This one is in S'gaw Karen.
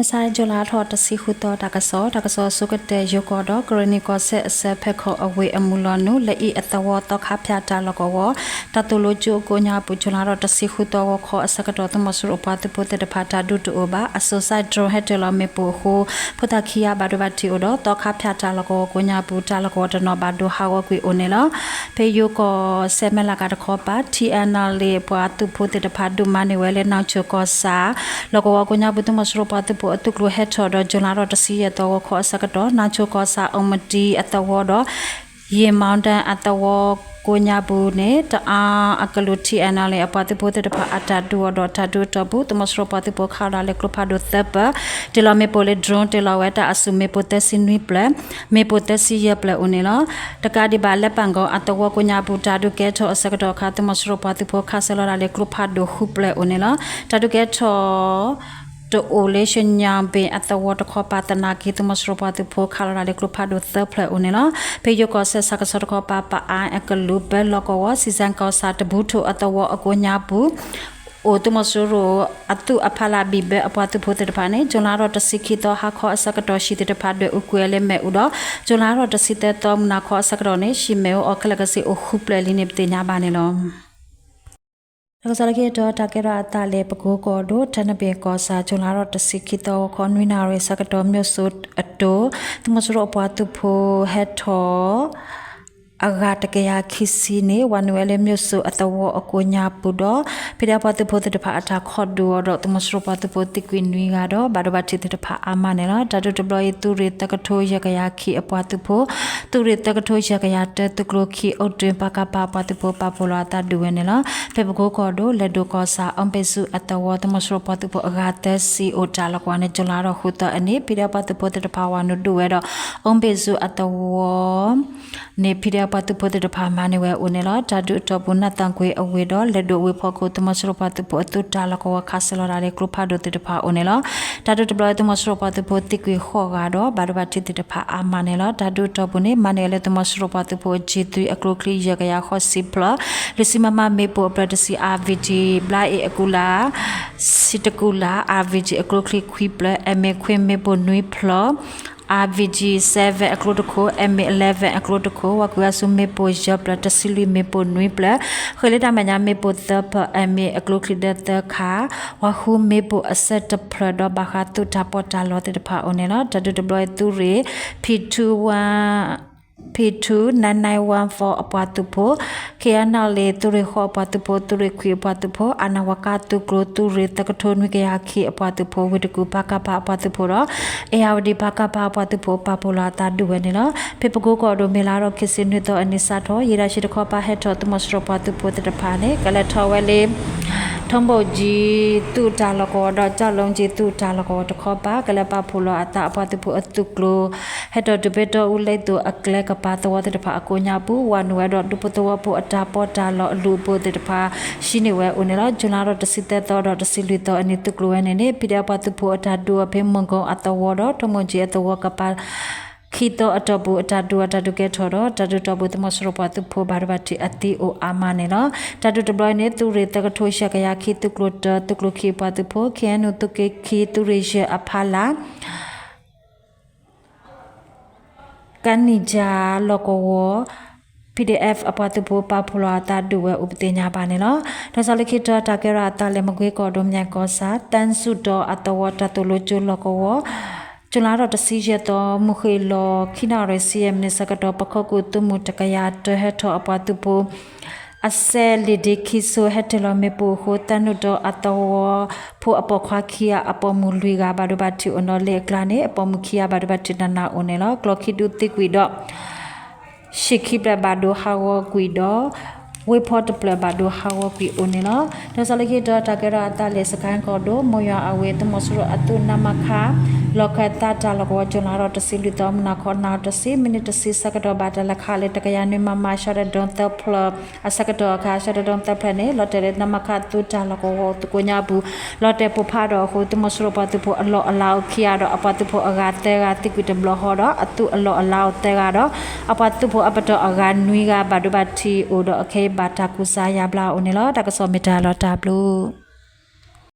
မဆါ July လါထီၣ်တဆံဃုသီ တၢ်ကစီၣ်, တၢ်ကစီၣ်အဆိကတၢၢ် ယိၤကီၢ်ဒီး ကရ့ၣ်နံၣ်ကီၢ်စဲၣ်အဆၢ ဖဲခီၣ်အဝ့ၢ်အမုၢ်လီၤနုာ် လၢအံၤအသဝီ သီခါဖၠၣ်တၢ်လီၢ်ကဝီၤ တၢ်သိၣ်လိကၠိအကိးညါပူၤ July လါထီၣ်တဆံဃုသီ ဂီၤခီအဆၢကတီၢ် သုးမီၤစိရိၤအပှၤသုးဖိသ့ၣ်တဖၣ် တၢ်ဒုးတအိၣ်ဘၣ်အစိၤ စဲး drone ဟဲတ့ၢ်လီၤမ့ၣ်ပိၢ်အဃိ ဖိသၣ်ခံဂၤဘၣ်ဒိဘၣ်ထံးအိၣ်ဒီး သီခါဖၠၣ်တၢ်လီၢ်ကဝီၤကိးညါပူၤ တၢ်လီၢ်ကဝီၤတနီၤဘၣ်ဒိဟးဂီၤကွံာ်အိၣ်န့ၣ်လီၤ. ဖဲယိၤကီၢ်စဲၣ်မဲၢ်လးကးတခီပၤ ထံၣ်အဲၣ်နၣ်လ့ၣ် ပှၤသုးဖိသ့ၣ်တဖၣ် ဒုးမၤန့ၢ်ဝဲလၢ နီၣ်ဆိၣ်ကီၢ်ဆၣ် လီၢ်ကဝီၤကိးညါပူၤ သုးမီၤစိရိၤပှၤသုးဖိအသုးကျိၤဟဲထီၣ်ဒီး July လါထီၣ်တဆံယဲၢ်သီ ဂီၤခီအဆၢကတီၢ် နီၣ်ဆိၣ်ကီၢ်ဆၣ် အီမတံအသဝီဒီး ယ့ၣ်မီဒၢၣ်အသဝီကိးညါပူၤန့ၣ် တအါအကလုာ် ထံၣ်အဲၣ်နၣ်လ့ၣ် အပှၤသုးဖိသ့ၣ်တဖၣ်အတၢ်ဒုးအီၤဒီး တၢ်ဒုးအတီၢ်ပူၤ သုးမီၤစိရိၤပှၤသုးဖိခးလီၤတၢ်လၢကျိဖးဒိၣ်သၢဖျၢၣ် တ့ၢ်လီၤမ့ၣ်ပိၢ်လၢ drone တ့ၢ်လီၤဝဲတၢ်အစုၣ်မ့ၣ်ပိၢ်သၢဆံနွံဖျၢၣ် မ့ၣ်ပိၢ်သၢဆံယဲၢ်ဖျၢၣ်အိၣ်န့ၣ်လီၤ. တကးဒံးဘၣ် လၢပၣ်ကီၤအသဝီကိးညါပူၤ တၢ်ဒုးကဲထီၣ်အဆၢကတီၢ်အခါ သုးမီၤစိရိၤပှၤသုးဖိခးဆၢလီၤတၢ်လၢကျိဖးဒိၣ်ဃုဖျၢၣ်အိၣ်န့ၣ်လီၤ. တၢ်ဒုးကဲထီၣ် တအိၣ်လၢ ရှညၣ်ဘ့ၣ်အသဝီတခီပၤ သနာ်က့ သုးမီၤစိရိၤပှၤသုးဖိခးလီၤတၢ်လၢကျိဖးဒိၣ်သၢဖျၢၣ်အိၣ်န့ၣ်လီၤ. ဖဲယိၤကီၢ်စဲၣ်ဆၣ်ကဆီတခီပၤ ပအါအကလုာ် ဘၢလီၢ်ကဝီၤ စံၣ်စဲၣ်ကီၢ်ဆၣ် တဘူထိၣ်အသဝီအကိးညါပူၤ အိၣ်သုးမီၤစိရိၤအသုးအဖီလာ် ဘံၣ်ဘၢအပှၤသုးဖိသ့ၣ်တဖၣ်န့ၣ် July လါထီၣ်တဆံခံသီ ဟါခီအဆၢကတီၢ် ဟံၣ်သ့ၣ်တဖၣ်ဒွဲၣ်အူကွံာ်ဝဲလၢမ့ၣ်အူဒီး July လါထီၣ်တဆံသၢသီ မုၢ်နၤခီအဆၢကတီၢ်န့ၣ် ဟံၣ်မ့ၣ်အူအီၣ်ခဲလၢာ်ခဲဆ့အိၣ်ဃုဖျၢၣ်လံန့ၣ် ပသ့ၣ်ညါဘၣ်န့ၣ်လီၤ. တၢ်ကစီၣ်လၢခံတီၤ တၢ်ကဲထီၣ်အသးလၢ ပကိကီၢ်ဒိၣ် ထၢနဘ့ၣ်ကီၢ်ဆၣ် July လါထီၣ်တဆံခံသီ ဂီၤခီနွံနၣ်ရံၣ်အဆၢကတီၢ် မၠိၣ်စိအတိၤ သုးမီၤစိရိၤအပှၤသုးဖိဟဲထီၣ် အဂၤတကယၤခံဆံန့ၣ် ဝၤနုာ်ဝဲလၢမၠိၣ်စိအသဝီအကိးညါပူၤဒီး ဖဲဒၣ်ပှၤသုးဖိသ့ၣ်တဖၣ်အတၢ်ခိးဒုးအီၤဒီး သုးမီၤစိရိၤပှၤသုးဖိသံကွံာ်နွံဂၤဒီး ဘၣ်ဒိဘၣ်ထံးသ့ၣ်တဖၣ်အါမးန့ၣ်လီၤ. တၢ်ဒုးတဘျီအံၤ သုးရ့ၣ်သၢကထိယဲၢ်ကယၤခံအပှၤသုးဖိ သုးရ့ၣ်သၢကထိယဲၢ်ကယၤတၢ သုးကျိၤခံ အိၣ်တုၤ ပကဖ အပှၤသုးဖိပာ်ဖှိၣ်လီၤအသးဒုးဝဲန့ၣ်လီၤ. ဖဲပကိကီၢ်ဒိၣ် လဲၤဒိၣ်ကီၢ်ဆၣ် အီဘ့ၣ်စူအသဝီ သုးမီၤစိရိၤပှၤသုးဖိအဂၤသၢဆံအိၣ် တၢ်လီၢ်ကဝီၤန့ၣ် July လါထီၣ်ဃုသီအနံၤ ဖဲဒၣ်ပှၤသုးဖိသ့ၣ်တဖၣ်ဝၤနုာ်ဒုးဝဲဒီး အီဘ့ၣ်စူအသဝီ န့ၣ် ဖဲဒၣ်ပှၤသုးဖိသ့ၣ်တဖၣ်မၤန့ၢ်ဝဲအိၣ်န့ၣ်လီၤ. တၢ်ဒုးအတီၢ်ပူၤ နၢ်သၣ်ကွ့ၤအဝ့ၢ်ဒီး လဲၤဒိၣ်ဝ့ၢ်ဖီခိၣ် သုးမီၤစိရိၤပှၤသုးဖိအသုးတၢ်လီၢ်ကဝီၤခးဆၢလီၤတၢ်လၢကျိဖးဒိၣ်သ့ၣ်တဖၣ်အိၣ်န့ၣ်လီၤ. တၢ်ဒုးတဘျီ သုးမီၤစိရိၤပှၤသုးဖိသံကွံာ်ဃိးဂၤဒီး ဘၣ်ဒိဘၣ်ထံးသ့ၣ်တဖၣ်အါမးန့ၣ်လီၤ. တၢ်ဒုးအတီၢ်ပူၤန့ၣ် မၤန့ၢ်ဝဲလၢသုးမီၤစိရိၤပှၤသုးဖိ G three အကျိချံယဲၢ်ကယၤဃိးဆံဖျၢၣ်, လွံၢ်ဆံ MM မ့ၣ်ပိၢ်အဖျၢၣ်တဆံ, RPG ဘျါအ့ၣ်အကူလၢ် ဆံတကူလၢ်, RPG အကျိချံခွံဖျၢၣ်, MA ခွံ မ့ၣ်ပိၢ်နွံဖျၢၣ်, RPG seven အကျိတခိၣ်, MA eleven အကျိတခိၣ်, ဝၤကွံာ်ဝါဆူမ့ၣ်ပိၢ်ယဲၢ်ဖျၢၣ်, တဆံလွံၢ် မ့ၣ်ပိၢ်နွံဖျၢၣ်, ဃ့လၢတၢ်မဲာ်ညါမ့ၣ်ပိၢ်သၢဖျၢၣ်, MA အကျိချံဒၢသၢခါ, ဝၤဃုမ့ၣ်ပိၢ်အဆၢတဖျၢၣ်ဒီး ဘၣ်ဃးသုးတၢ်ပီးတၢ်လီသ့ၣ်တဖၣ်အိၣ်န့ၣ်လီၤ. တၢ်ဒုးတဘျီအံၤ သုးရ့ၣ် P two one P two nine nine one four အပှၤသုးဖိ, KNLA သုးရ့ၣ်ဃိးအပှၤသုးဖိ, သုးရ့ၣ်ခွံအပှၤသုးဖိ, အနဝကသုးကျိၤ သုးရ့ၣ်သၢကထိနွံကယၤခံအပှၤသုးဖိ, ဝ့ၢ်တကူၣ် ပကဖ အပှၤသုးဖိဒီး အ့ၣ်ယၣ်ဝတံၣ် ပကဖ အပှၤသုးဖိ ပာ်ဖှိၣ်လီၤအသးဒုးဝဲန့ၣ်လီၤ. ဖဲပကိကီၢ်ဒိၣ် မ့ၢ်လါထီၣ်ခံဆံနွံသီအနံၤစးထီၣ် ယံာ်တၢ်ဆံတခီပၤဟဲထီၣ် သုးမီၤစိရိၤပှၤသုးဖိသ့ၣ်တဖၣ်န့ၣ် ကလဲၤထီၣ်ဝဲလၢ ထီဘိၣ်ကၠံ သုးတၢ်လီၢ်ကဝီၤဒီး ကၠၢ်လိကၠံ သုးတၢ်လီၢ်ကဝီၤတခီပၤ ကလဲၤပာ်ဖှိၣ်လီၤအသးအပှၤသုးဖိအသုးကျိၤ ဟဲထီၣ်တုၤဖဲတီအူလ့သိၣ် အကျဲကပၤသဝီသ့ၣ်တဖၣ်အကိးညါပူၤ ဝၤနုာ်ဝဲဒီး ဒူဖိသဝီဖိအတၢ်ပီးတၢ်လီအလုၢ်အပှ့ၤသ့ၣ်တဖၣ် ဟံးန့ၢ်ဝဲအိၣ်န့ၣ်လီၤ. ကၠူၤလါထီၣ်တဆံသၢသီဒီးတဆံလွံၢ်သီအနံၤ သုးကျိၤဝဲန့ၣ်န့ၣ် ဖံးဒဲးအပှၤသုးဖိအတၢ်ဒုးအီၤဖဲမုၢ်ကိၣ်အသဝီဒီး ထီဘိၣ်ကၠံအသဝီကပၤ ခံသီအတီၢ်ပူၤ အတၢ်ဒုးအတၢ်ဒုးကဲထီၣ်ဒီး တၢ်ဒုးတီၢ်ပူၤ သုးမီၤစိရိၤပှၤသုးဖိဘၣ်ဒိဘၣ်ထံးအသံအိၣ်အါမးန့ၣ်လီၤ. တၢ်ဒုးတဘျီအံၤန့ၣ် သုးရ့ၣ်သၢကထိ ယဲၢ်ကယၤခံ သုးကျိၤတၢ သုးကျိၤခံအပှၤသုးဖိ KNU သုးက့ခံ သုးရ့ၣ်ယဲၢ်အဖီလာ် ကၣ်နံၣ်ကၠၣ်လီၢ်ကဝီၤ PDF အပှၤသုးဖိပာ်ဖှိၣ်လီၤအသးဒုးဝဲအိၣ်ပသ့ၣ်ညါဘၣ်န့ၣ်လီၤ. တၢ်ကစီၣ်လၢခံတီၤ တၢ်ကဲထီၣ်အသးလၢ မကွ့ကီၢ်ဒိၣ် မၠဲၣ်ကီၢ်ဆၣ် သၢနူၣ်တီၤအသဝီ တၢ်သိၣ်လိကၠိလီၢ်ကဝီၤ ကၠူၤလါထီၣ်တဆံယဲၢ်သီ မုၢ်ဃ့ၢ်လီၤ ခံနၣ်ရံၣ်ဆံယဲၢ်မံးနံးဆၢကတီၢ် ပခိၣ်ကူၣ်သုးမုၢ်တကယၤတၢ ဟဲထီၣ်အပှၤသုးဖိ အစဲးလ့ၣ်ဒ့ခံဆိ ဟဲတ့ၢ်လီၤမ့ၣ်ပိၢ်အဃိ သၢနူၣ်တီၤအသဝီဖိအပိာ်ခွါခံဂၤ အပိာ်မုၣ်လွံၢ်ဂၤ ဘၣ်ဒိဘၣ်ထံးအိၣ်ဒီး လၢအကျါန့ၣ် အပိာ်မုၣ်ခံဂၤ ဘၣ်ဒိဘၣ်ထံးနးနးအိၣ်န့ၣ်လီၤ. ကျီၢ်ခံဒုသံကွံာ်ဒီး ဟံၣ်ခံဖျၢၣ်ဘၣ်ဒိဟးဂီၤကွံာ်ဒီး ဝ့ၢ်ဖီတဖျၢၣ်ဘၣ်ဒိဟးဂီၤကွံာ်အိၣ်န့ၣ်လီၤ. တၢ်ကစီၣ်လၢခံတီၤ တၢ်ကဲထီၣ်အသးလၢ စကဲၣ်ကီၢ်ဒိၣ် မိၢ်ယွၤအဝ့ၢ် သုးမီၤစိရိၤအသုး နမခ လီၢ်ခၢၣ်သးတၢ်လီၢ်ကဝီၤ ကၠူၤလါထီၣ်တဆံလွံၢ်သီ မုၢ်နၤခီ နၣ်ရံၣ်တဆံ မံးနံးတဆံဆၢကတီၢ် ဘၣ်တၢ်လဲၤခးလၢ တကယၤနွံ မမ ရှီၣ်တဲၣ်ဒိၣ်သၢဖျၢၣ် အဆၢကတီၢ်အခါ ရှီၣ်တဲၣ်ဒိၣ်သၢဖျၢၣ်န့ၣ် လီၤတဲာ်လၢ နမခ သုးတၢ်လီၢ်ကဝီၤသုးကိးညါပူၤ လီၤတဲာ်ပိၢ်ဖးဒီးအဃိ သုးမီၤစိရိၤပှၤသုးဖိအလီၢ်အလၤအိၣ်ခံဂၤဒီး အပှၤသုးဖိအဂၤသၢဂၤ သံကွံာ်တဘျီဃီဒီး အသုးအလီၢ်အလၤအိၣ်သၢဂၤဒီး အပှၤသုးဖိအပတီၢ်အဂၤနွံဂၤ ဘၣ်ဒိဘၣ်ထံးအိၣ်ဒီး အခဲအံၤဘၣ်တၢ်ကူစါယါဘျါအိၣ်န့ၣ်လီၤ. တၢ်ကစီၣ်မ့ၢ်တၢ်လီၤတၢ်ဘျုး